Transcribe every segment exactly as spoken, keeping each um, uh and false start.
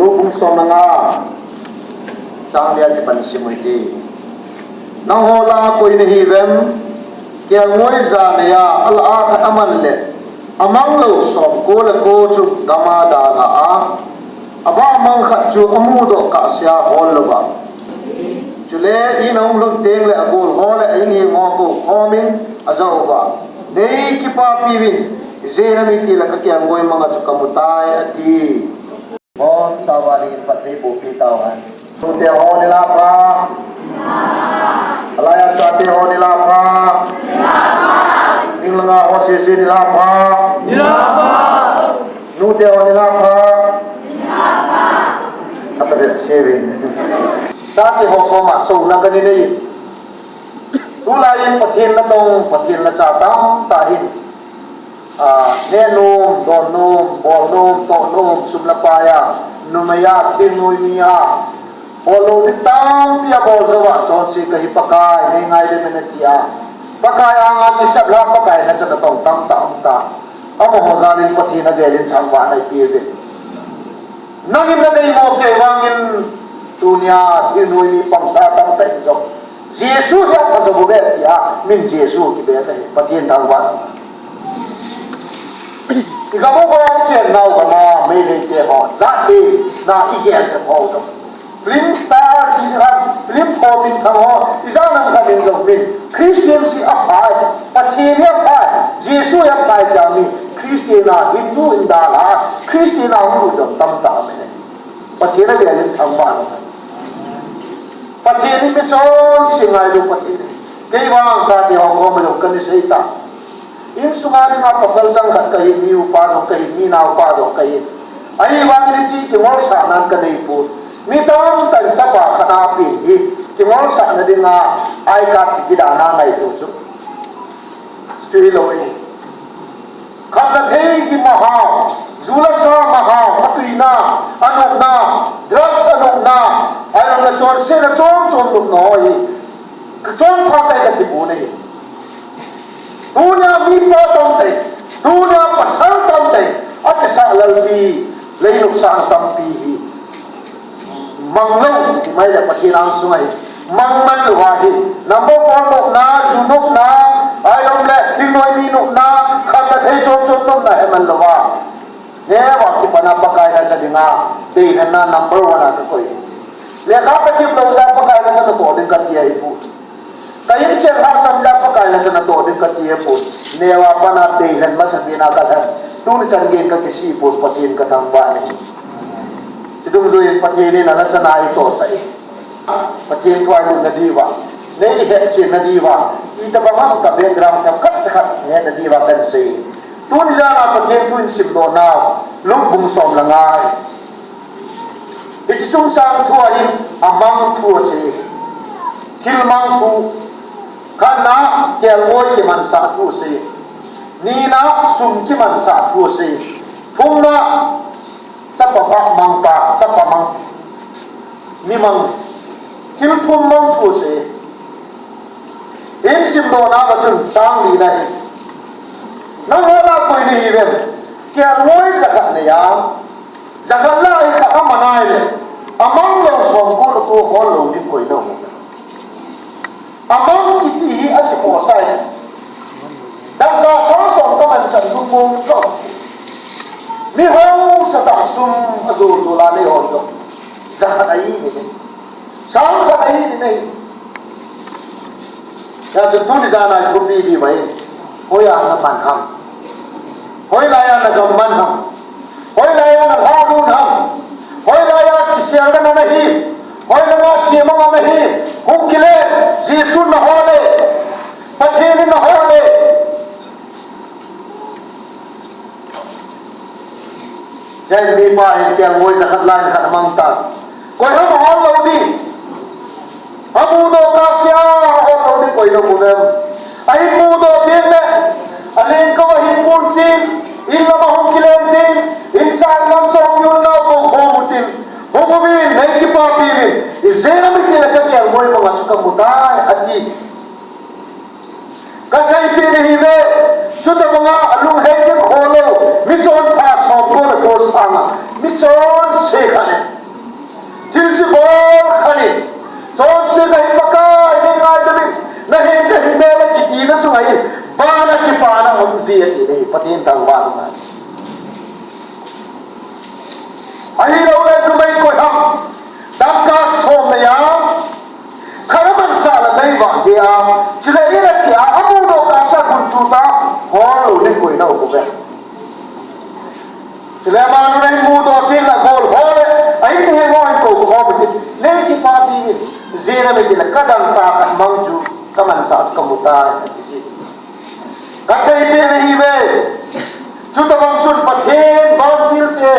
Bung som le nga, chang li a kipan sim u hite. Nangho lah a koi nahiuvem, kelngoi ja neiya, alah a khat aman le, amang lou somko le ko chu gam a dalha a, abah mang khat chu amudoh kahsea hol louva. Chule in ahung lhun tengle agol ho le a-in heng ho akoukhom in ajah uva, Nei kipapi uvin, ijeh inem itile kakelngoi manga chu kamutai, ati. Bon, chauva dingin Pathen in eibohpi tauhen. Nute ho nilhah pha. Alai a chate ho nilhah pha. Ding langa ho sese nilhah pha. Nute ho nilhah pha. Ata be seven. Chate ho koma chouna kanei e. Tulai in Pathen natong, Pathen nacha tamtah hin, ah, neh nom, don nom, bol nom, toh nom, sum le pai a, numei a, thingnoi mi a, bol lou ding tampi abol jouva, chonse kahi Pakai, nei ngaidam in ati a, Pakai anga kisap lha, Pakai nacha natong tamtah um tai. Amaho jal in Pathen avel in thangvahna eipeh uve. Nangin nadeimo kei vangin tunia thingnoi mi pangsa tamtah in jong Jesu hi apha jou uve tia min Jesu kibe ahi, Pathen thangvah. Igam uva ichennau gam a Meiteite ho jat ding na igel jep ho jong, film star ti khat, film tho min thang ho, ijat ham khat in jong min Christian hi aphai, Pathen hi aphai, Jesu hi aphai tia mi Christian a Hindu in dalha, Christian a hung lut jong tamtah aum e. Pathen avel in thangvah in. Pathen in michonse ngailu Pathen in. Kei vang chate ho koma jong kana sei tai. Insunga dinga pasal chang khat kahi, mi upa jong kahi, mi naopa jong kahi. Ahivangin hiche kingolsahnan kanei poi. Mi tamtah in chapa khat apen hi kingolsahna dinga I card kiti dan a ngaito chu. Chu hilou e. Khamna thei gim a hao, ju le sa a hao, atuina, anopna, drugs anopna, ahilouleh chonsetna chom chom nopna ho hi kachonpha tah in kati pon ahi. Tunia mipa tamtah in, tunia pasal tamtah in akisah lalpi, lei nopsahna tampi hi mang lou, ti mai le Pathen angsunga hi mang man lou ahi. Number four nopna, ju nopna, ahilouleh thingnoi mi nopna, khamna thei chom chom nopna hi man lou a. Neo a kipat a Pakai nacha dinga deilhenna number one a kakoi. Lekha kakim lou jeh a Pakai nacha natoh ding kati ahipoi. Ka inchen lhasam jeh a Pakai nacha natoh ding kati ahipoi. Neo a pat a deilhen masapen a kalhen. Tuni chan geiyin kakisih pon, Pathen kathangvah in ahi. Chidungjuiyin Pathen in anachana eitohsah e. Pathen thu a ilut nadiuva, nei hetchen nadiuva, itobang ham ka background themkhat chakhat hetchen nadiuva kahin sei. Tuni jan a Pathen thu in simdoh nau, Luke bung som le nga. Hiche chungchang thu a hin amang thu asei. Thil mang thu. Khatna, kelngoi kimansah thu asei. Nina, sum kimansah thu asei. Thumna, chapa mang pa, chapa mang, mi mang, thil thum mang thu asei. Hin simdoh nauva chun chang lina hi. Nangho lah a koi nahiuvem? Kelngoi jakhat neiya, jakhat lah a khat aman ahile, amang lou somko le ko hol lou ding koi nahiuve. Amang kiti hi akikhohsah e. Dangka sang som kamansan lungmong lou. Mi haosatah sum ajol jol a nei hol lou. Jakhat ahi in ahi. Sang khat ahi in ahi. Hijeh chun tuni jan a thupi diu ahi. Hoiya naman ham? Hoilaiya nagam man ham? Hoilaiya nalhalut ham? Hoilaiya kiselna nahi? Hoilaiya chemang nahi? Hung kile, Jesu nahol e. Pathen in nahol e. Hijeh in mipa hin kelngoi jakhat lah a khat amang tan. Koi ham ahol lou ding? Amudoh kahsea ahol lou ding koi nahiuvem? Ahin mudoh teng le, alengkou ahin pun tin, in lam ahung kilen tin, in sang lam song yun nau koukhom u tin, hung uvin, nei kipapi uvin, ijeh inem itile kakelngoi manga chu kamu tai, ati. Kaseipeh nahiuve, chutobanga alunghei ding kholou, michonpha somko le ko sanga, michonse khat e. Pathen thangvah in um hen. Ahilouleh numei koi ham, dangka som na a, khat a mansah le mei vah dia, chule in a kia, amudoh kahsa gunchu ta, hol lou ding koi na um uve. Chule amanu in amudoh teng le agol hol le, ahin he mo hin kou khom in, nei kipah ding in, ijeh inem itile kadangka khat mang chu, kamansah chu kamu tai, ati. Kaseipeh nahiuve. Chutobang chun Pathen vantil te,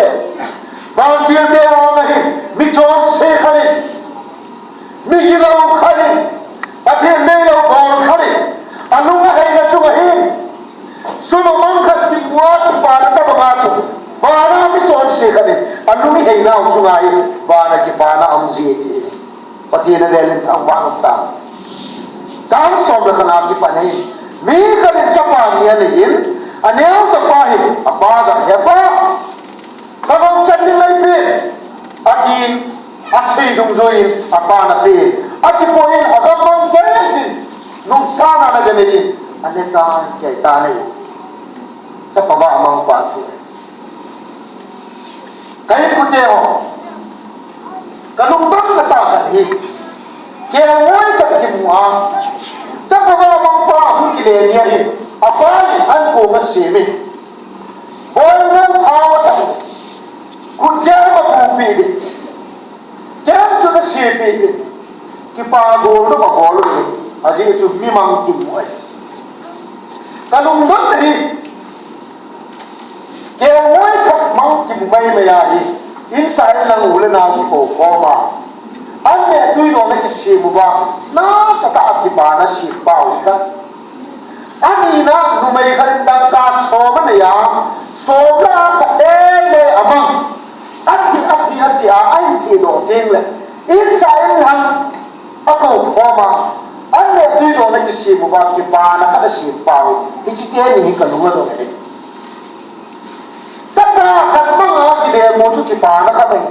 vantil te a um ahi, mi chonse khat in, migilou khat in, Pathen neilou bol khat in, alung aheina chunga hin, sum amang khat kimu a kipana tobang a chu, vana mi chonse khat in, alung aheina chunga hin, vana kipana aum ji e ti. Pathen avel in thangvah in um ta. Chang som le khat na kipat hin, mi khat in chapa ni anei in, aneocha pa hin, apa jah a, He pa, ka gou chan ding neipe, atin, asei dungjuiyin, apan ape, akipoi in, agam mang kei tin, nungsahna ana ganei in, aneocha kei tan ahi. Chapa vamang pa thu. Ka inkote ho, ka lungdon na tah khat hi, kelngoi khat kimu a, chapa vamang pa hung kile ni ahi, apa in an ko ma semi. Boi nang thawa ta, kut jam a kupi di. Kem chu na sepi di. Kipa gol na ma gol di. Ajeh chu mi mang kimu ahi. Ka lungdon na hi. Kelngoi khat mang kimu maimai ahi. Insung lang u le nao kikou khom a, an neh tui dohna kisem uva, nasatah a kipana sem pau hi ka. Ani na numei khat in dangka som anei a, som lah a khat teitei amang. Ati, ati, ati a, ahin thehdoh teng le, insung in lang akou khom a, an neh tui dohna kisem uva, kipana khat asem pau hi. Hiche teni hi ka lung adong e. Chapa khat mang a kile mu chu kipana khat ahi.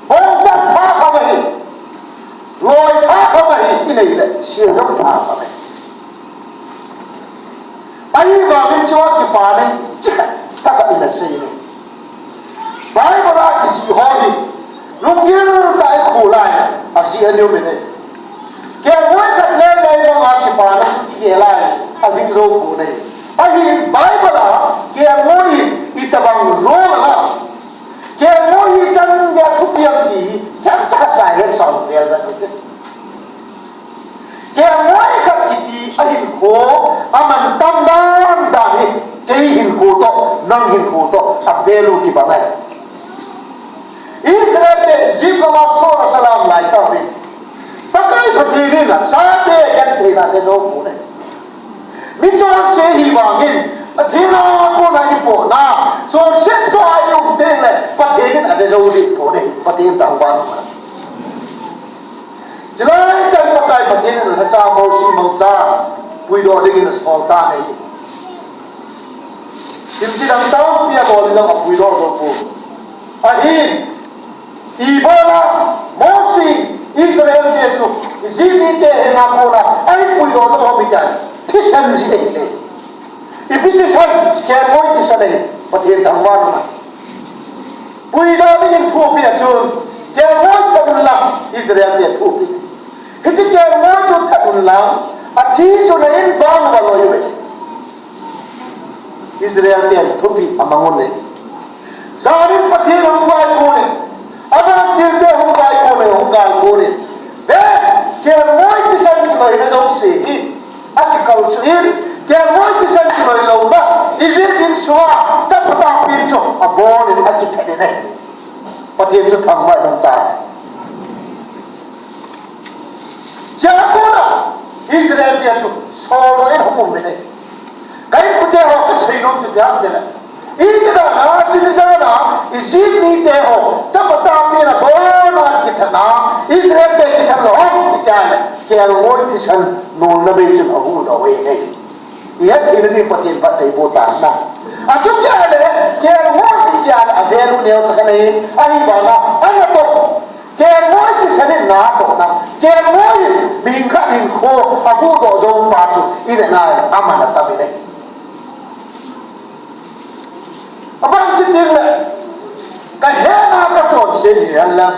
Bongchan pha khat ahi. Loi pha khat ahi. Inei le, sel jong pha khat ahi. Ahivangin chua kipana hi, chi khat, tah khat in asei e. Bible a kisei ho hi, lunggil tah a ikhu lai, ajeh anei u mite. Kelngoi khat le le bang a kipana chu kigel lai, aving jou poi. Ahin Bible a, kelngoi hi itobang role ahi. Kelngoi hi chan gei a thupi ham ti hi, kei jong khat cha hetsah vel dan u te. Kelngoi khat kiti a hinkho, amantam dan dan hi, kei hinkho toh, nang hinkho toh, a value kibang ahi. Israel te Egypt gam a sol a salam lai tauvin. Pakai Pathen in achate gentheina adei jou poi. Mi chonse hi vangin, Pathen a kona ipohna, chonset soh a i um teng le, Pathen in adei jou ding poi, Pathen thangvah in um hen. Chulai tah Pakai Pathen in lhacha Mosi mangcha puidoh dingin asol tan ahi. Thil kidang tampi abol in lang apuidoh doh poi. Ahin, ibola Mosi Israel te chu Egypt mite henga kona ahin puidoh doh ham itile, thisan jeh ahile. Ipi thisan, kelngoi thisan ahi, Pathen thangvah in um hen. Puidoh dingin thupeh a chun, kelngoi that un lang, Israel te thupeh. Hiche kelngoi chu that un lang, athi chun a in bang a loi uve. Israel ten thupeh amang un ahi. Jan in Pathen ahung vaikon in, avantil te ahung vaikon in, ahung galkon in. Ve, kelngoi thisan kiloina jouse hi akikalsuh in, kelngoi thisan kiloina, Egypt insunga chapa tahbeh chu abon in akithat in ahi. Pathen chu thangvah in um tai. Chua kona Israel te chu soldoh in hung um in ahi. Ka inkote ho, kasei nom chu ipi ham itile, ipi dan a, chuni jan a Egypt mite ho chapa tahbeh in abon a kithat a, Israel te kithat lou ham itile, kelngoi thisan nolna bei chun ahung doh e. Ihet theina ding Pathen phatthei boh tan ahi. Achuti ahile, kelngoi hi itile a value neocha khat ahi, ahivanga ana toh. Kelngoi thisan in natoh na, kelngoi in mihing khat hinkho ahuhdoh jou pa chu, i vet na, aman atam in ahi. Ding le, ka hena ka chonse ni hen lang,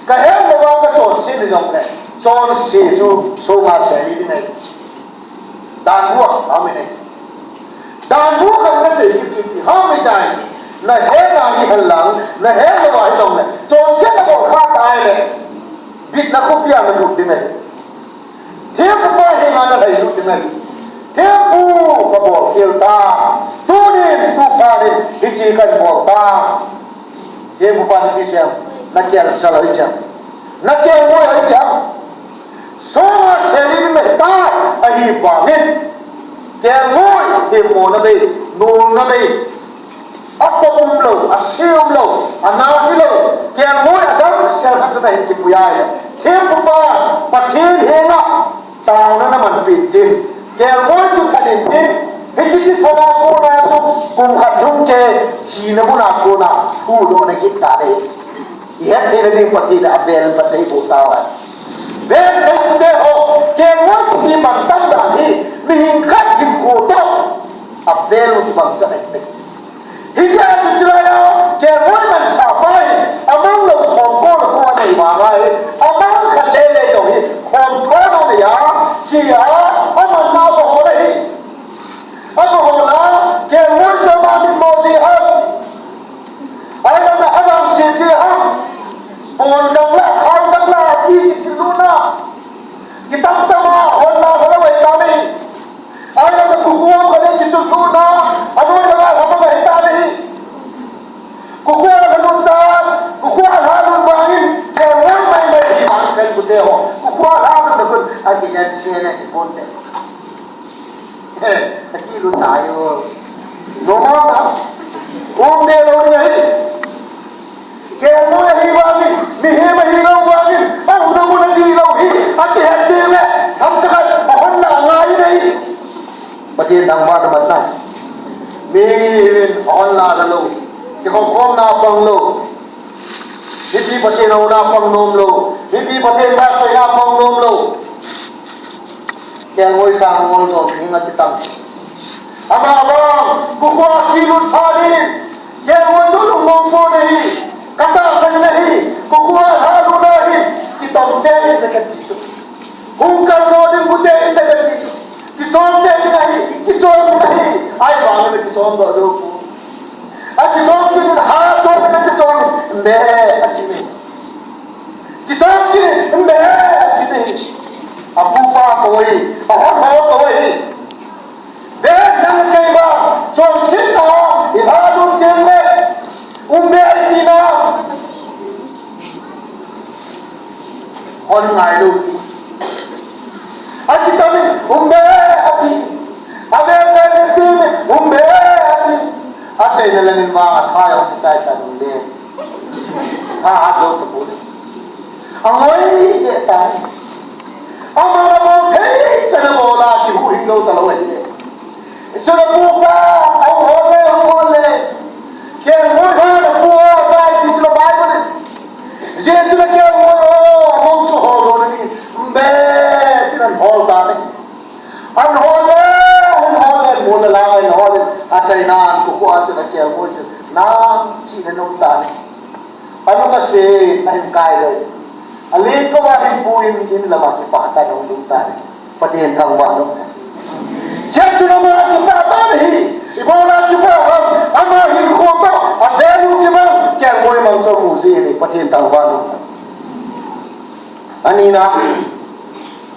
ka hena ka chonse ni jong le, chonse chu sunga se ni ding ahi. Dan bua, amen. Dan bua kan ka sei kit kit, amen tai. Na hena ni hen lang, na hena wa hi jong le, chonse na bol kha tai le, bitna khopia na lut ding ahi. Thempupa henga na lhailut ding ahi. Thempu ka bol khel ta. Tunin, tuphanin, hiche kan bol ta. Thempupa ni ti siam, na kelngoi ahi chang. Na kelngoi ahi chang. Sunga se ni ding ahi tai, ahivangin. Kelngoi, themmona bei, nolna bei. Akop umlou, ase umlou, ana hilou, kelngoi adang sel khat chu nahin kipui ahile, thempupa, Pathen henga taona naman peh intin, kelngoi chu that intin, hiti kisana kona chu kum khat lhung kei, hina muna kona, huhdoh na kit ta ding. Ihet theina ding Pathen in avel in phatthei boh tauhen. Vel theite ho, kelngoi kiti mantam dan hi, mihem khat hinkho toh avel u kibang chan ahi. Hijeh a chu chulai a, kelngoi mansa pa hi, amang lou som ko na ko anei vang ahi, amang khat lele jong hi, khom thon anei a, chi a, amanna abahol ahi. Abahol a, kelngoi chu ama mitmo ji ham. Ahilou le, avangse ji ham. Pon jang la, khao jang la, ti, ti, ti, lu na. Kitam tam a, hon la, hon la, wei ta ni. Ahilou le, kukhuam ka le kisu tu na, anoi le nga hama ka hita le hi. Kukhuam ka lut ta, kukhuam ka lut vangin, kelngoi mai mai hi vang chen kute ho. Kukhuam ka lut na kun, a kihen se le kipon te. He, akilut ta yo. Normal na. Kum de lo ni hi. Kelngoi ahi vangin, mihem ahi lou vangin, aumna mun adih lou hi, akihet ding le, themkhat, ahon la ngai ding ahi. Pathen thangvahna man tai. Mi hiuvin, ahon la lou. Kikhopkhomna pang lou. Mipi Pathen houna pang nom lou. Mipi Pathen vahchoina pang nom lou. Kelngoi sang ngol jong ding akitam. Amavang, kukhual kilut phat in, kelngoi chu lungmong pon ahi, katahsan in ahi, kukhual halut ahi, kitom tei in kati chu. Hung kal lo ding bu tei in kati chu. Kichom tei in ahi, kichom in ahi, ahivangin kichom doh lou pu. Akichom kit in, ha chom in, kichom in, be, ati in. Kichom kit in, be, ati in. Apupa koi, ahon ho koi. Be nang kei ba, chonsetna, ihalut ding le, um be ati na. Hon ngai lou ti. Ati kami, um be ati. Abe be ti, um be ati. Achaina lengin vang athai um tai chan um be. Ha ha jo to pule. Angoi de tai. Ama na bol thei chan abol a kihuhhing lou talou ahi. Jesu le pupa, ahung hol le, ahung hol le. Kelngoi ho na pu o, sai ti chu le Bible in. Jesu le kelngoi ho, among chu hol lou na ni. Be, tin ahung hol ta ni. Ahung hol le, ahung hol le, mo le lang ahung hol le. Achaina a kukhual chu le kelngoi chu. Nang chi le nom ta ni. Alung ase, ahin kai lou. Alen koma hin pu in, in lama kipah tah in ahung lhung tan ahi. Pathen thangvah lou. Chea chu ama kipah tah ahi. Ibola kipah ham, ama hinkho toh, avel u kibang, kelngoi mang chu amu ji ahi, Pathen thangvah lou. Anina,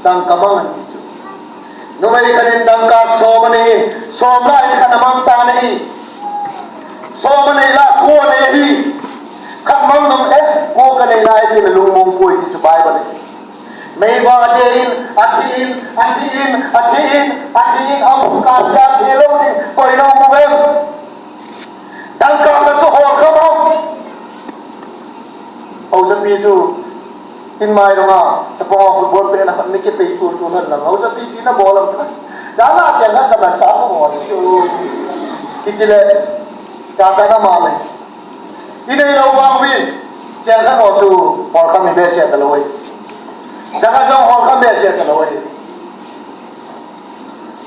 dangka mang ahi chu. Numei khat in dangka som anei, som lah in khat amang tan ahi. Som anei lah ko anei ahi. Khat mang jong, eh, ko kanei nai tin alungmong poi ti chu Bible in. Meiba adeh in, athi in, athi in, athi in, athi in, amu kasa thi lou ding, koi na um uvem. Dangka khat chu hol kha bang. Haosapi chu, in mai dong a, chapang a football pehna khat ni kipei chul chul hen lang. Haosapi pi na bol am. Dala cheng khat ka man sa ko bol chu. Kiti le, cha cha na ma le. I nei lou vang mi, cheng khat ho chu, hol kha mi behseh talou e. Cha khat jong hol kha behseh talou e.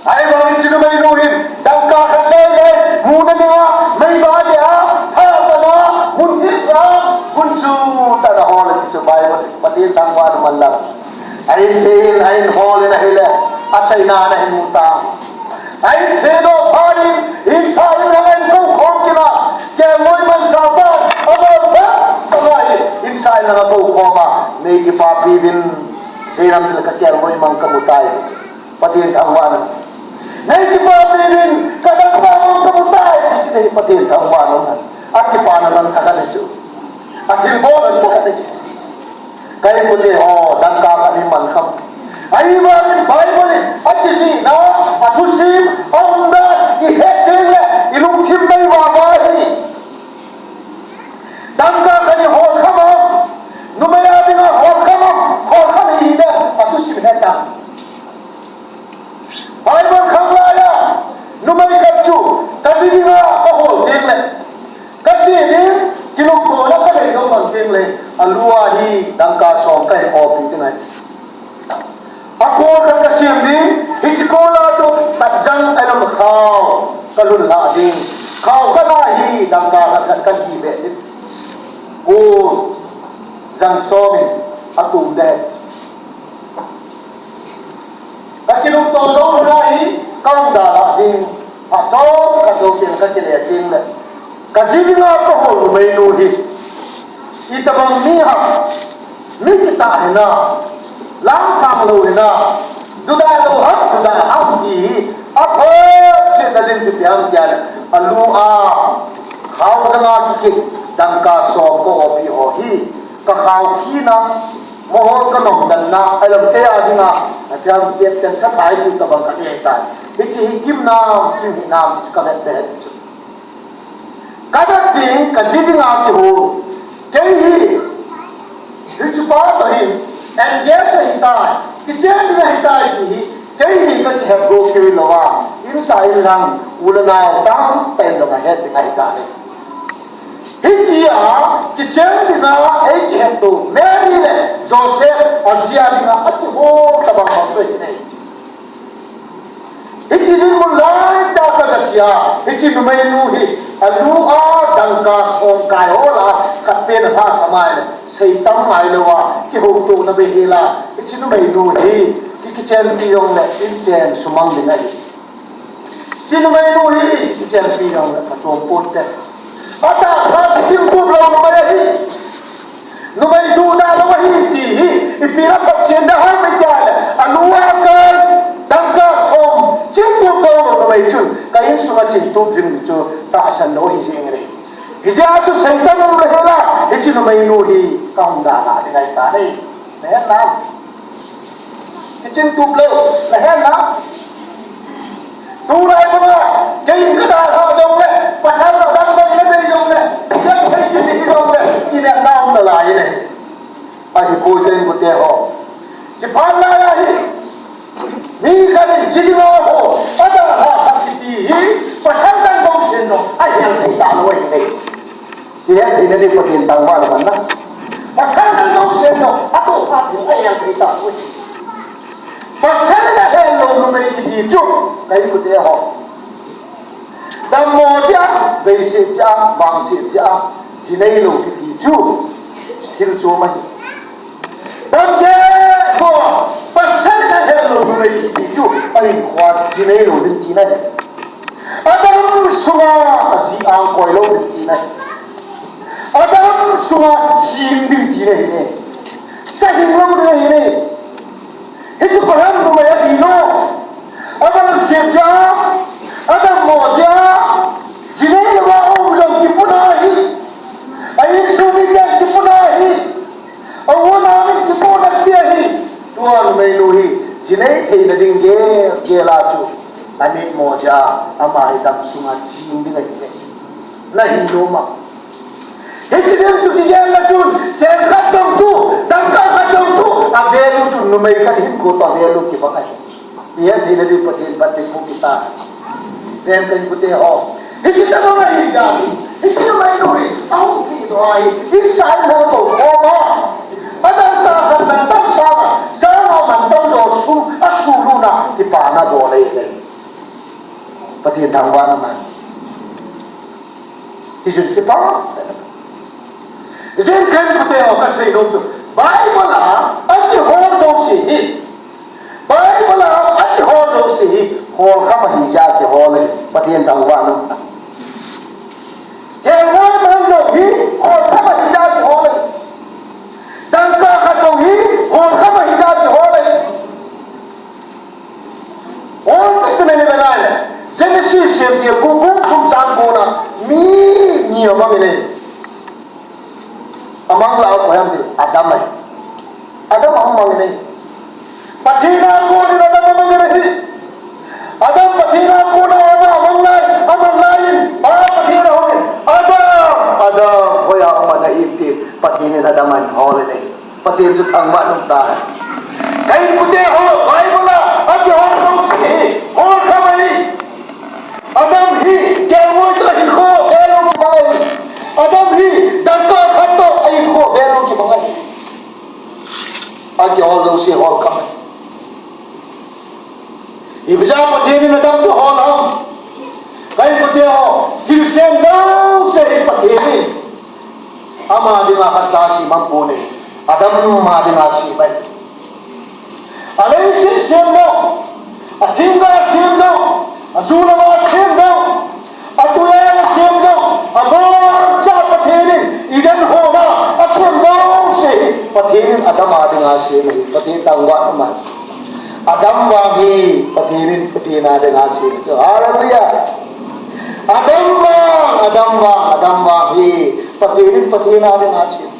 Ahivangin chu numei nu hin, dangka khat lele, muna dinga, meiba adeh a, tha Bible, Pathen thangvahna man lang. A in thei in, a in hol in ahile, achaina nahin mu ta. A in thei doh phat in, in sa in lang a in kou khom kit a, kelngoi man sa pa, abol pa, pa ngai, in sa in lang a kou khom a, nei kipapi uvin, seilam til ka kelngoi man ka mu tai. Pathen thangvahna. Nei kipapi uvin, ka dangka man ka mu tai, ti Pathen thangvahna. Akipana man ka kani chu. Athilbol man ka kani chu. Ka inkote ho, dangka khat iman kham. Ahivangin Bible in akisihna, athusim, aumdan, ihet ding le, ilungthim mei vava ahi. Dangka khat ihol kham am, numei a dinga hol kham am, hol kham ihi dem, athusim het a. Bible khang laiya, numei khat chu, kaji dinga kahol ding le, kaji ding, kilungtona kanei lou mang ding le, alu a hi dangka som kahin opi ding ahi. Akol khat kasem ding, hiche kol a chu, tatjang ahilouleh khao, kalhun lha ding. Khao khat a hi dangka khat khat kahi be ding. Kol, jang som in, atum ding. Kakilungto lou lai, kaum dalha ding, phat chomkhat jou teng kakile teng le. Kaji dinga kahol numeinu hi. Itobang mi ham, mi kitah hinam, langphang lou hinam, duda lou ham, duda ham ti hi, aphat cheh na ding chu ipi ham tia le. Alu a, khao janga kikit, dangka som ka opi ho hi, kakhao khina, Mohor kanom dan na, ahilam kei a dinga, ahilam kiat ken sa thai tu tabang ka e tai. Hiche hi kim nam, kim hi nam, ka vet te het chu. Ka vet ding, kaji dinga kihou. Kei hi, hichu pa toh hi, engage ahi tai, kichen ding ahi tai ti hi, kei hi kakihet go kei lou a, in sa in lang, u le nao tamtah in dong ahet ding ahi tai. Hitia, kichen dinga, eikihetto, Mary le Joseph, ajia dinga, akihou tabang bang chu ahi. Hiti dinmun laitah a kaga sia, hiche numeinu hi, alu a dangka som kai hol a, khat pen alhasam a le, seitam ngai lou a, kihoutohna bei hel a, hiche numeinu hi, ki, kichenpi jong le, inchen sumang ding ahi. Hiche numeinu hi, kichenpi jong le, phachom ponte. Atahsa kichingtup lou numei ahi. Numei duhna lou ahi ti hi, ipi a Pathen na ham itia le, alu a kai, dangka som, chingtup lou lou numei chun, ka insunga chingtup jing chu, tahsan lou ahi jeng e. Hijeh a chu Satan um le hel a, hiche numeinu hi, kahung dalha ding ahi tai. Nahet nam? Kichingtup lou, nahet nam? Tulai banga, kei in kadalhah jongle, pasal adang dang nadei jongle, jat thei kiti jongle, kinepna um nalai e. Ahipoi ka inkote ho. Kiphat lai ahi. Mi khat in chi dinga ho, adalhah khat kiti hi, pasal dang dong sen jong, ahel thei talou ahi. Ihet theina ding Pathen thangvahna man na. Pasal dang dong sen jong, atoh phat in ahel thei talou ahi. Pasal in ahel lou numei kiti chu, ka inkote ho. Dammo jeh a, beiset jeh a, vangset jeh a, ji neilou kiti chu, thil chom ahi. Dammo jeh a, pasal in ahel lou numei kiti chu, ahinkhoa ji neilou ding tina ahi. Adam sunga aji ang koi lou ding tina ahi. Adam sunga jing ding tina ahi. Cha hing lou ding ahi. Hichu koiham numei ahi lou. Avangset jeh a, adammo jeh a, ji neilou a um jong kipuna ahi. A insung miten kipuna ahi. A u a nao in kipuna ahi. Tua numeinu hi, ji nei theina ding gel, gel a chu. Amitmo jeh a, ama hi dam sunga jing ding ahi. Nahi nom a. Hiche ding chu kigelna chun, chen khat jong chu, dangka khat jong chu, a value chu numei khat hinkho toh a value kibang ahi. Ihet theina ding Pathen phatthei boh kita. Ven ka inkote ho. Hiche tabang ahi jeh a, hiche numeinu hi, ahung kit doh ahi, insung a hung kou khom a. Adangka khat mantam sanga, sanga mantam jo sum, asuluna, kipana bol ahi. Pathen thangvahna man. Hichun kipa. Jeng ka inkote ho kasei nom chu. Bible a akihol jouse hi, Bible a akihol jouse hi holkham ahi jeh a kihol ahi. Pathen thangvah in umhen. Kelngoi man jong hi holkham ahi jeh a kihol ahi. Dangka khat jong hi holkham ahi jeh a kihol ahi. Old Testament i vet a le, Genesis semtil bung thum chang ko na, mi ni amang in ahi. Amang lah a koi ham itile Adam ahi. Adam ahung mang in ahi. Pathen a kon in Adam amang in ahi. Adam Pathen a kon a amang lai, amang lai in, Pa Pathen ahung in, Adam, Adam, hoiya um nahi tin, Pathen in Adam ahin hol in ahi. Pathen chu thangvah in umhen. Ka inkote ho, Bible a akihol jouse hi holkham ahi. Adam hi kelngoi toh ahinkho vel u kibang ahi. Adam hi dangka khat toh ahinkho vel u kibang ahi. Akihol jouse holkham ahi. Ipi jeh a Pathen in Adam chu ahol ham? Ka inkote ho, thilsem jouse hi Pathen in ama dinga khatcha asem ahi. Adam a dinga asem ahi. Aleiset sem jong, athingga sem jong, ajulama sem jong, atui a sem jong, aboncha Pathen in Eden hon a asem jouse hi Pathen in Adam a dinga asem ahi. Pathen thangvah in umhen. Adam vang hi Pathen in Pathen a dinga asem chu. Hallelujah. Adam vang, Adam vang, Adam vang hi Pathen in Pathen a dinga asem.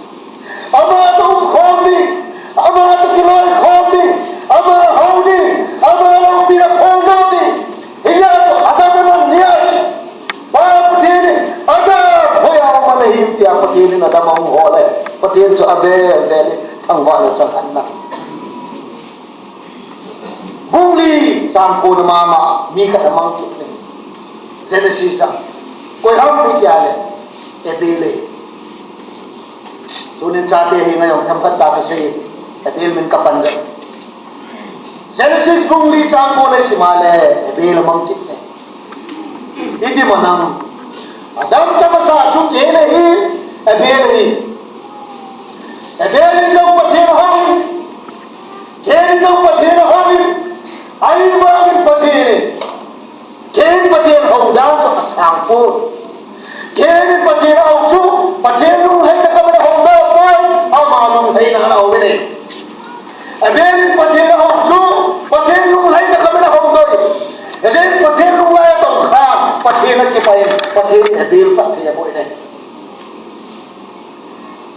Ama toh umkhom ding, ama toh kiloikhom ding, ama hou ding, ama loupina phongdoh ding. Hijeh a chu Adam aman ni ahi. Pa Pathen in Adam, hoiya um nahi tia Pathen in Adam ahung hol e. Pathen chu avel vel in thangvahna chang ahi. Bung li chang ko na mama mi khat amang kit e. Genesis a. Koi ham itia le, Abel ahi. Tunin chate hi ngai jong themkhat cha kasei, Abel min kapan jeng. Genesis bung li chang ko na isim a le, Abel amang kit e. Iti manang, Adam cha masa chu Cain ahi, Abel ahi. Abel in jong Pathen ahou in, Cain in jong Pathen ahou in, ahivangin Pathen in, Cain Pathen hou dan chu asang poi. Cain in Pathen ahou chu, Pathen lunglhaina kah in ahou poi, ama lunglhaina a ahou in ahi. Abel in Pathen ahou chu, Pathen lunglhaina kah in ahou poi. Hijeh in Pathen lunglhai a tong khan, Pathen akipah in, Pathen in Abel phatthei aboh in ahi.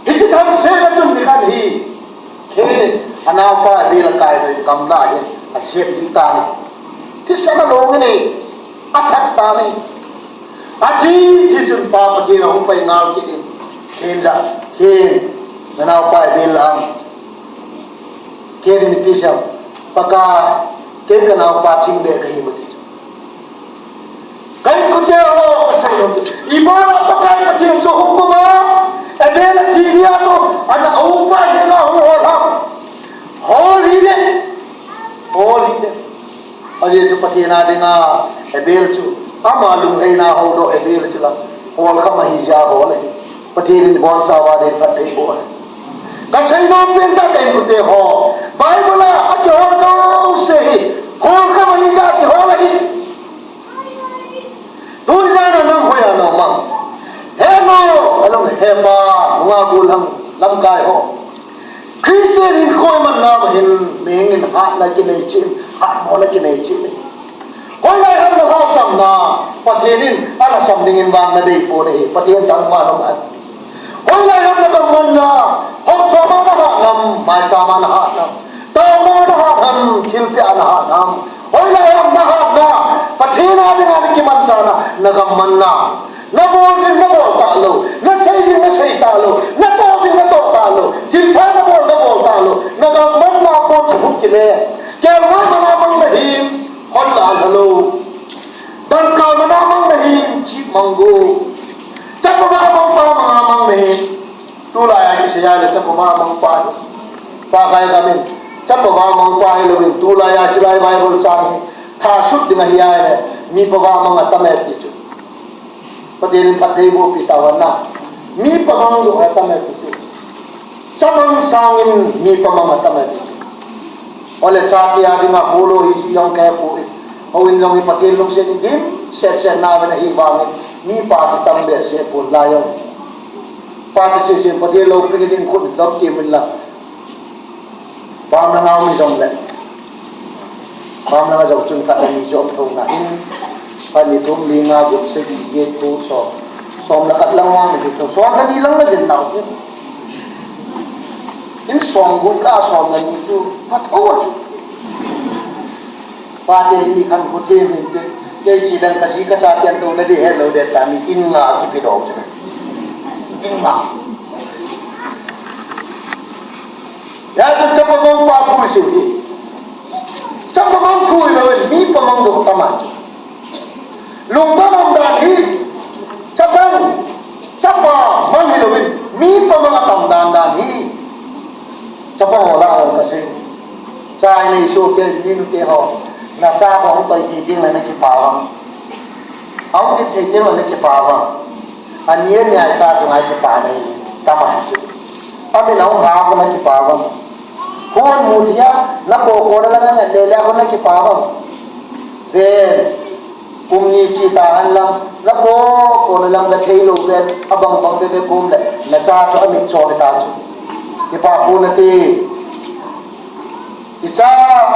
Hiche thangsetna chun nikhat hi, Cain in anaopa Abel akai doh in gamla a hin ajep lih tan ahi. Thisan along in ahi, athat tan ahi. Athi, thi chun Pa Pathen ahung pai ngal kit in, Cain lah, Cain, nanaopa Abel lah a. Cain in ipi asei em? Pakai, kei kanaopa chingbe kahi em ati chu. Ka inkote ho, kasei nom chu, ibola Pakai Pathen chu hung kum a, Abel athi dia chu, ana upa dinga hung hol ham? Hol hih e. Hol hih e. Ajeh chu Pathen a dinga Abel chu, ama lunglhaina houdoh Abel chu la, holkham ahi jeh a hol ahi. Pathen in ibonchauva din phatthei boh ahi. Kasei nom pen tah ka inkote ho, Bible a akihol jouse hi holkham ahi jeh a kihol ahi. Tuni jana nang hoiya na um am? He nu, alung he pa, nunga gollhang lamkai ho. Christian hinkho imanna uva hin, mihing in hatna kinei cheh in, hatmona kinei cheh in. Hoilai ham nalhahsamna, Pathen in alhahsam dingin vang nadei poi ahi, Pathen thangvah in um hen. Hoilai ham nagammanna, hopsom a nahat nam, maicham a nahat nam, taona a nahat nam, thilpeh a nahat nam. Hoilai ham nahatna, Pathen a dinga nakimanchahna, nagammanna. Nabol ding nabol talou, nasei ding nasei talou, natoh ding natoh talou, thilpha nabol nabol talou, nagammanna a kon chu hung kile. Kelngoi mana mang nahim, hon la lhalou. Dangka mana mang nahim, chip mang go. Chapa ba mangpa manga mang nahim. Tulai a kisei a le chapa ba mangpa hi. Pakai gam in, chapa ba mangpa hilouvin, tulai a chilai Bible chang hi thasut ding ahi a le, mipa ba mang atam e ti chu. Pathen in phatthei boh pi tahen na. Mipa mang jong atam e ti chu. Chapang sangin mi pamang atam ahi. Ole chate a dinga holo hi jong kahe poi. Houin jong hi Pathen lungset in dimset set nauvin ahivangin mipa kitam behseh pon lai jong. Pate sese Pathen loupina ding khut dom temin la. Pam langa um jongle. Pam langa jong chun khat le ni jong thou na in. Khat ni thum li nga gup sagi get ko som. Som le khat lang vang ni thou. Som le ni lang le din nau. In som gup la som le ni chu. Phat o chu. Pate hi khan ko te min te. Kei chi lang ka ji ka cha tian to na di hello de ta mi in nga ki pi do chu. In nga. Hijeh chun chapang pa pui si hi. Chapang pui lo mi pamang do tama. Lungdon um dan hi. Chapang, chapa mang hi lo mi pamang atam dan dan hi. Chapang ho la ho ka se. Chai nei so ke ni nu te ho. Na cha ho hung toi ti ding la na kipa vang. Hung ti thei ding la na kipa vang. Ani ani a cha chu ngai kipa nei. Tama chu. Amin hung ha ko na kipa vang. Hon mu thia, na ko ko na lang na le le ko na kipa vang. Ve, kum ni chi ta han lang, na ko ko na lang na thei lo ve, abang bang ve ve kum le, na cha chu amit cho ta chu. Kipa ko na ti. I cha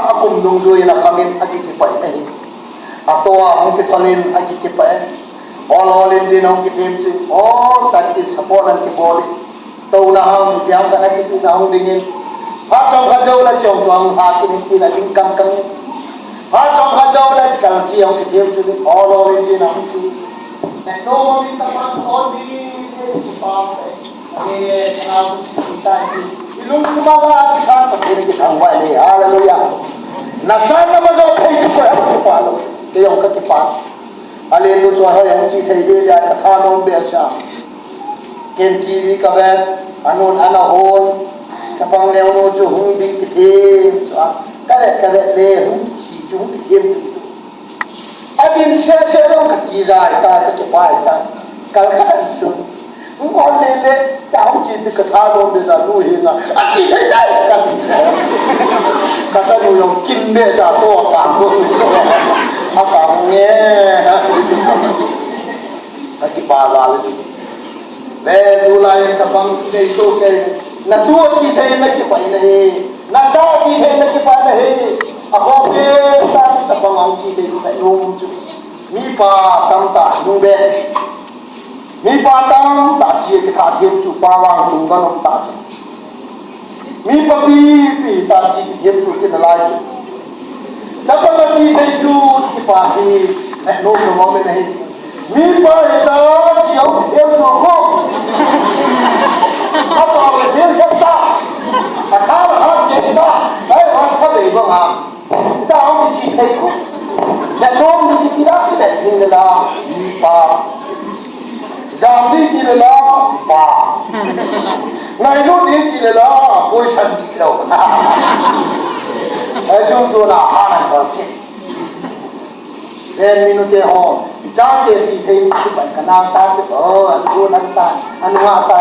a kum nung zui na khamin a ki kipa na hi. A to a hung ki thonin a ki kipa. Ol ol in din hung ki thim chi. Ol ta ki support an ki bol. Touna hung, ipi ham khat a kipina hung dingin. Phat chomkhat jou le chom chom ha kinin tina ding kang kang. Phat chomkhat jou le kal chi hung kithim chu ding, ol ol in tina hung chu. Te no mo mi ta man on di, te chu pa te. Ani, ana, ta chi. Ilung kuma la, kisan pa kini kithang vai le. Hallelujah. Na chan na ma jo thei chu ko ha chu pa lo. Te jong ka kipa. Alen nu chu a hoi hung chi thei be le ka thanom be sa. Ken T V ka vet, anun ana hon, chapang neo nu chu hung ding kiti, chu a, ka vet, ka vet le, hung si chu, hung kiti chu chu. A din se se long ka ti jai ta, ka tu pai ta, kal ka an su. Hung hon le le, ta hung chi ti ka thanom be sa nu hi na, a ti thei dai ka ti. Ka cha nu jong kin be sa to ta ko. A ka hung nge. Ka kipa la le chu. Ve tulai chapang nei to ke. Na tu chi thei na kipa na hi. Na cha chi thei na kipa na hi. A ko pe ta chapang ang chi thei na um chu. Mi pa tam ta nu be. Mi pa tam ta chi ki tha thiem chu pa wang tung ba nom ta chu. Mi papi, pi ta chi ki thiem chu kin alai chu. Chapang a chi thei chu kipa hi, eh, no no mo me nahi. Mi pa hi ta chi au ki thiem chu ko. A pa le thiem sa ta. A tha la ha thiem ta. Ai, ha tha be ba ha. Dang ki chi thei ko. Na nom ni ki la ki le ni la. Pa. Jam ni ki le la. Pa. Nai lo ni ki le la. Koi san ni lo. Ai jong jo na ha na ko ki. Ven mi nu te ho. Ja ke chi thei ki ban ka na ta ki. Oh, an ko na ta. An ha ta.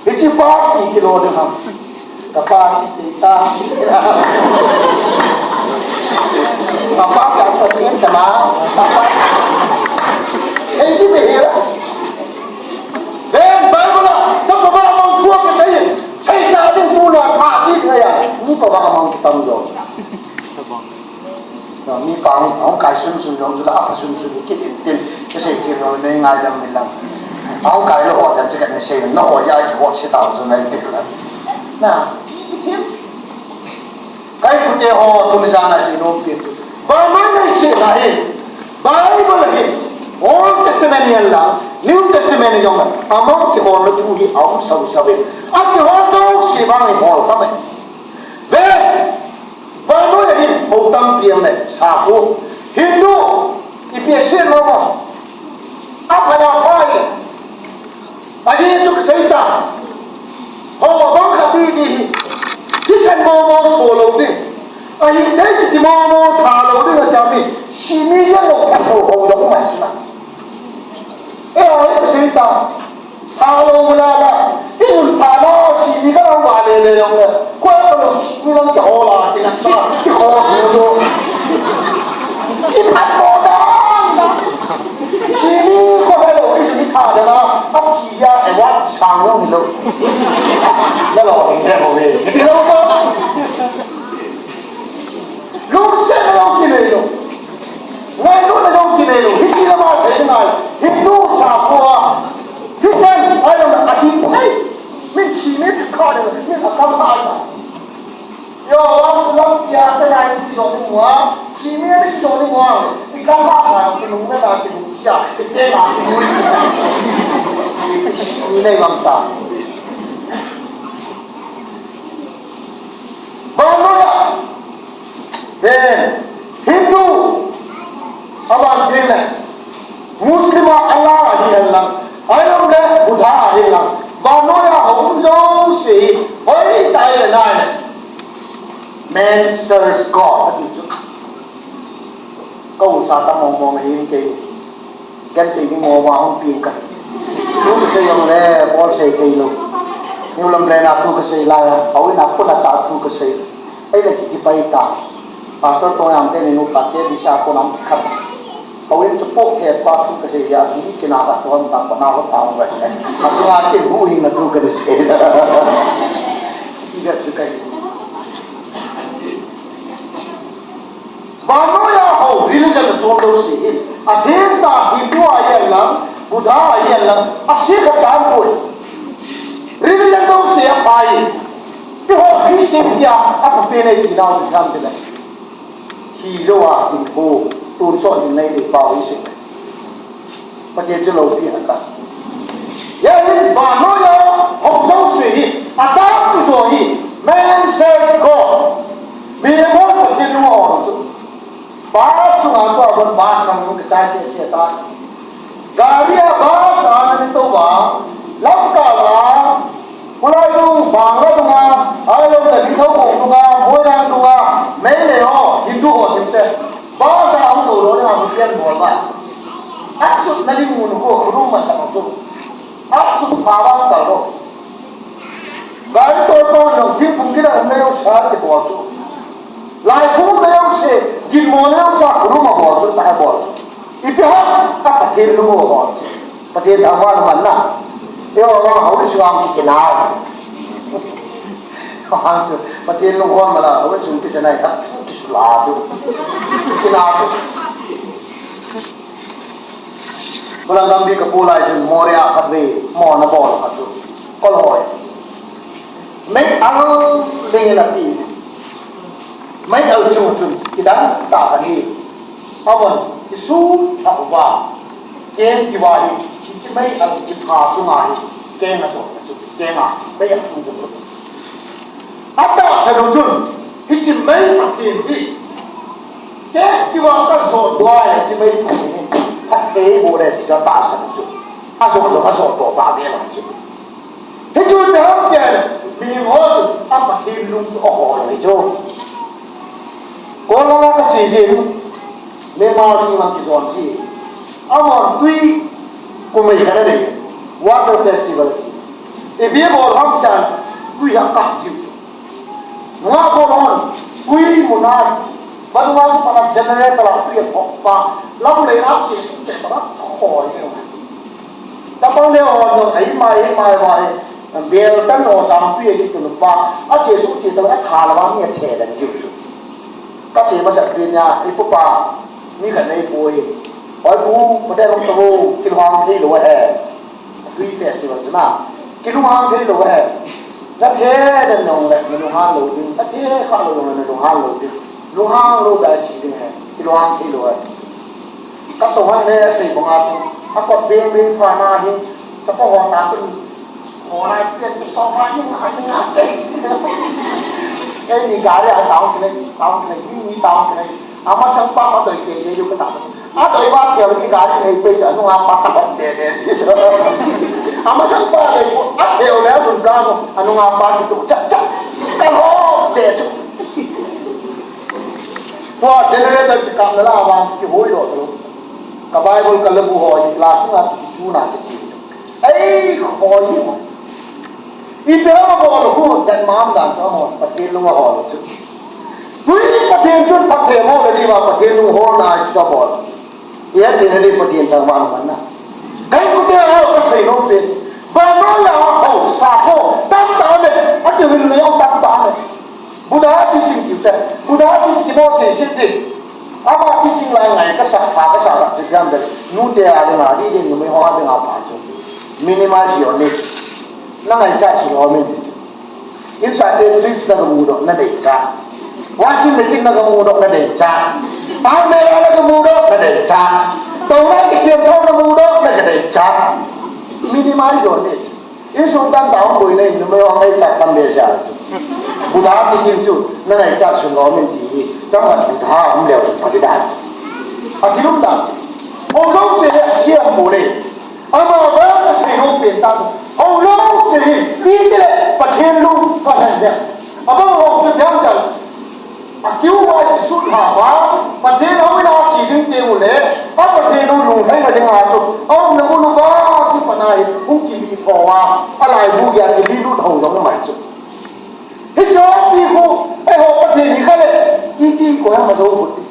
Hichi pa pi kilo ding ham. Ka pa chi te ta. Ka pa ka pa chi ta ma. Ka pa. Sei di me hira. Then Bible a, cha pa ba mang thua ka sei. Sei ta ding tu na pa chi te ya. Ni pa ba mang tam jo. Mi pa hung, hung kai sun sun jong chu la, a pa sun sun ki tin tin. Ka sei ki no nei ngai dam mi lang. Hung kai lo ho tan chu ka nei sei no ho ya ki ho si ta chu nei ti la. Na. Kai ku te ho tu ni jana si no pi tu. Ba mai nei si la hi. Bible hi. Old Testament yan la, New Testament jong la. Among ki ho lo tu hi a um sau sau. A ki ho to si ba ngai ho ka mai. Ve. Vannoi a hin hou tampi um e, sakhu. Hindu, ipi asei nom am? Apha na pha hi. Ajeh chu kasei ta. Hou abang khat didi hi. Thisan momo so lou ding. Ahithei kiti momo tha lou ding atam hi. Simi jeng lou phat lou hou lou mai chu na. E, ahithei kasei ta. Tha lou la la. Ti un tha la, simi ka lou Koi ko lo, mi lam ke hola, ke na sa, ke ho, ho, ho. Ki phat ko da. Simi ko hello, ki simi phat da na. Ap si ya, e wa, sang lo, lo. Na lo, ke ho, ke. Ke lo ko. Lungset na jong kinei lou. Ngailutna jong kinei lou. Hiti lama sei ngai. Hindu sakho a. Christian, ai lou na ati pai. Min si min kha de, min a kam ai. Yo, wa lam kia sa ngai ti jo ni wa. Si min ti jo ni wa. I kam ba sa ki lung na ki lung sia. Ki te na ki lung. Si min nei lam ta. Vannoi a, eh, Hindu, aban tin le, Muslim a Allah ahi hen lang, ahilouleh Buddha ahi lang, vannoi a hung jouse hi, hoitah le nai le, man serves God, ati chu. Ka u sa ta mong mong ahi kei. Kan ti ni mo wa hung pin ka. Tu ka sei jong le, Paul sei kei lou. Niu lam le na tu ka sei la ya. Au na puna ta tu ka sei. Ai le ki pai ta. Pastor to yang te ni nu ka te bi sa ko nam khat. Au in chu po ke pa tu ka sei ya. Ni ki na ka to ta pa na ho ta ho ba. Asunga ki hu hin na tu ka sei. Ki ga chu ka. Vannoi a ho religion a chom jouse hi, atheng tah Hindu ahi lang, Buddha ahi lang, a Sikh a chan poi. Religion jouse a pai. Ti ho Christian tia a pa pe nei ti nau ti tham ti le. Hi jo a tin ko, tun so tin nei ti pau hi se. Pathen chu loupi hak a. Hijeh in vannoi a ho jouse hi, atam jo hi, man serves God. Mi mo Pathen lung a hon chu. Bus sunga ko a bon bus sang lung ka chai che che ta. Gari a bus a na ni to ba. Lam ka la. Khulai dung, Bangla dunga, ahilouleh Nithokong dunga, Moirang dunga, Meitei ho, Hindu ho, Simte. Bus a hung lou lou le, hung pian bol ba. Aksut na ling mun ko, khuru ma sa ko. Aksut pa ba ka lo. Gari to to no, thingphung kila um le, sa ke bol chu. Lai phung le, se, ginmo le, sa khuru ma bol chu, ta bol chu. Ipi ham, ka Pathen lung ho chu. Pathen thangvah na man na. Eiho vang hou sung a kikinai. Hang chu, Pathen lung ho ma la, hou sung kikinai, ka thu kisula chu. Kina chu. Bulan Gambih ka pu lai chun Moria khat ve, mo na bol khat chu. Kol hoi. Mei al ding in ati. Mei al chung chun, kidang ta ka ni. Amon, isu tha uva. Keng kiva hi, hiche mei al kipha chunga hi. Keng a so, keng a, mei al chung chung. Atahsan u chun, hiche mei Pathen hi. Keng kiva ka so dua hiche mei Pathen hi. Phatthei bol e ti chu atahsan u chu. Ajo, ajo, ajo to ta ve la chu. Hichu ipi ham tia, miho chu, a Pathen lung chu ahol lou hi chu. Ko langa ka che jin, Myanmar sung lang kijon che. Amon tui, kumei kana nei, water festival. Ipi bol ham tia, tui a kap jiu. Nga bol hon, tui muna, ba nunga pa na generator la tui a pok pa, lam le a che su che pa, khoi ni. Chapang le ho jong, ai mai, ai mai, mai. Bel tan ho chang tui a ki tu pa. A che su che ta a tha la ba mi a che dan jiu chu. Ka che masa tu nia, i pu pa, mi khat nei poi. Oi pu, pa te long to, kilhang thei lo he. Tui festival chu na. Kilhang thei lo he. Na the dan nong le, na lunghang lou ding. Na the kha lou nong le, na lunghang lou ding. Lunghang lou da chi ding he. Kilhang thei lo he. Ka to han le sei banga tu. A ko beng beng pa na hi. Ka ko ho ta tu. Ho na ti ti so ma ni a ni a te. Ei ni gari a tao ki le, tao ki le, ni ni tao ki le. Ama sang pa ka to ke ye yo ka ta. A to ba ke ni gari nei pe ja nu a pa ka ba de de. Ama sang pa de ko a ke o le sun ka mo anu a pa ki tu cha cha. Ka ho de. Ko generator ki kam la wa ki ho yo to. Ka Bible ka labu ho, class na ki chu na ki chi. Ei, ho yi mo. Ipi ham abol u, dan mam dan chu abol, Pathen lung ahol u chu. Tui Pathen chun phatthei mo le diva Pathen lung holna chu abol. Ipi na di Pathen thangvah na manna. Kei kute ho kasei nom pen. Ba no ya ho sa ho tam ta me. Ati hin le tam ta me. Buddha teaching kiti, Buddha teaching kimo se se ti. Ama teaching lai ngai kasa, pha kasa ka ti jam de. Nu te a de na di de nu me ho a de na pa chu. Minimize your needs. Na ngaichat sung lom in. Insung te fridge na gamu doh na deicha. Washing machine na gamu doh na deicha. Almirah na gamu doh na deicha. Touna kisem thau na mu doh na deicha. Minimize your needs. Insung tamtah hung boi le, numei ho ngaichat tam behseh a. Buddha teaching chu, na ngaichat sung lom in ti hi, chang Buddha um leu chu pha ti dan. Akilum dan. Hou jouse hi asiam poi le. Ama vang asei nom pen tan. Hou jouse hi, ipi ti le, Pathen lung, Pathen lung. Abang hou chu diam diam. Akiu vai kisut ha va, Pathen hou in a che ding teng ule, a Pathen u lunglhaina dinga chu, a umna mun uva kipan a hi, hung kilih tho a, a laibu gei a kilih lut ho jong um ahi chu. Hiche pi khu, eiho Pathen hi kha le, iti ko ha ma jo khu ti.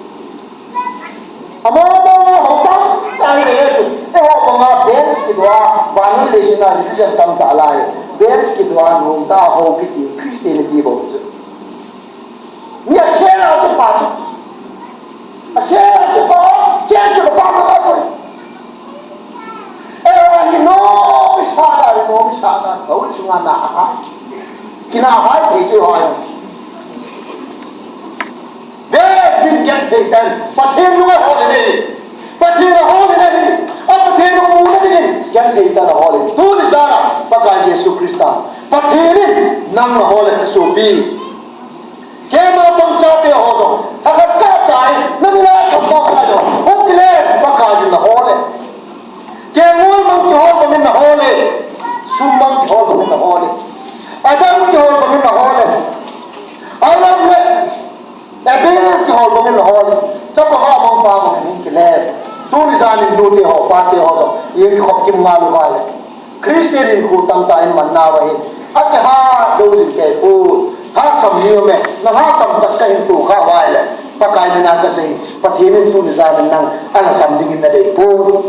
Amo mo ho tam tai le chu, eiho banga bench kidoh a, van le sina religion tam ta lai, bench kidoh a, nom ta ho kiti, Christianity bou chu. Mi akhel a kipa chu. Akhel a kipa, khel chu pa ma ka koi. Eh, hi nom isa da, hi nom isa da, ka ul chunga na ha. Kina ha, thei chu ha. Ve, bin genthei tan, Pathen lung ahol le. Pathen ahol le. A Pathen lung mu le. Genthei tan ahol le. Tuni jana, Pakai Jesu Christa. Pathen in nang ahol le, sopi. Keima pang chate ho jong, thakhat kah chai, nang la thakhat kah jong, hung kile, Pakai in nahol e. Kelngoi mang kihol bangin nahol e. Sum mang kihol bangin nahol e. Adam kihol bangin nahol e. Adam le Abel kihol bangin nahol e. Chapa va mang pa bangin hung kile. Tuni janin nute ho, pate ho jong, ikikhop kim ngal uva le. Christian in khu tamtah in manna uva hin, akiha jou jing kei poi. Lhasam ni ume, na lhasam tak kahin tohkha uva ahile, Pakai mina kasei, Pathen in tuni janin nang alhasam dingin nadei poi.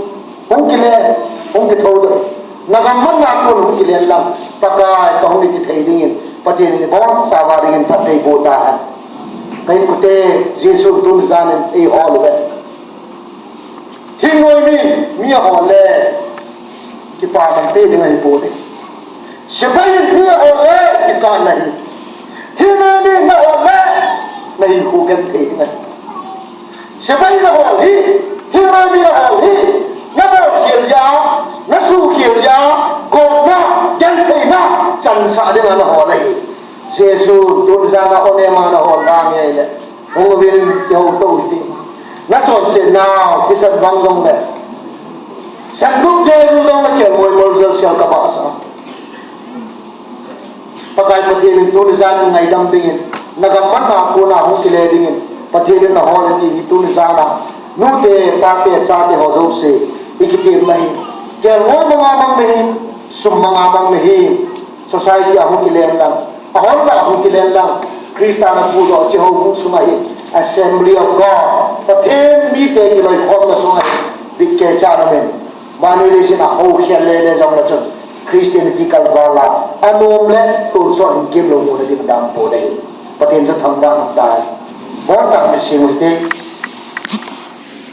Hung kile, hung kithou doh. Nagam manna kon hung kile lang, Pakai kahung kithei dingin, Pathen in ibonchauva dingin phatthei boh tahen. Ka inkote, Jesu tuni janin eihol uve. Hingnoi mi, mi ahol le, kipa man te ding ahipoi. Sepai in mi ahol le, kichatna ahi. Hingnoi mi nahol le, nahinkho genthei ding ahi. Sepai nahol hi, hingnoi mi nahol hi, nabol khel jeh a, nasuh khel jeh a, gotna, gentheina, chansah dinga nahol ahi. Jesu tuni jana Onema nahol vang ahile. Hung uvin, kihouto hite. Nachonsetnau, thisan vang jongle. Santup Jesu jong nakelngoi mol jel sel kabahsah. Pakai Pathen in tuni jan in ngaidam dingin, nagam manna kona hung kile dingin, Pathen in nahol e ti hi tuni jana, nute, pate, chate ho jouse, ikitemna hi. Kelngoi manga mang nahi, sum manga mang nahi, society a hung kilen lang. Ahon la hung kilen lang, Christa na pudoh chi houbung sunga hi, Assembly of God, Pathen mite kiloikhomna sunga hi, bit kei cha na men. Mani le sin a hou khel le le jong la chun, Christianity kalval a, anom le, tonsot in kem lou muna ding dam poi le. Pathen chu thangvah in umtai. Bonchauva min sing ute.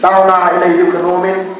Taona inei diu kanom in,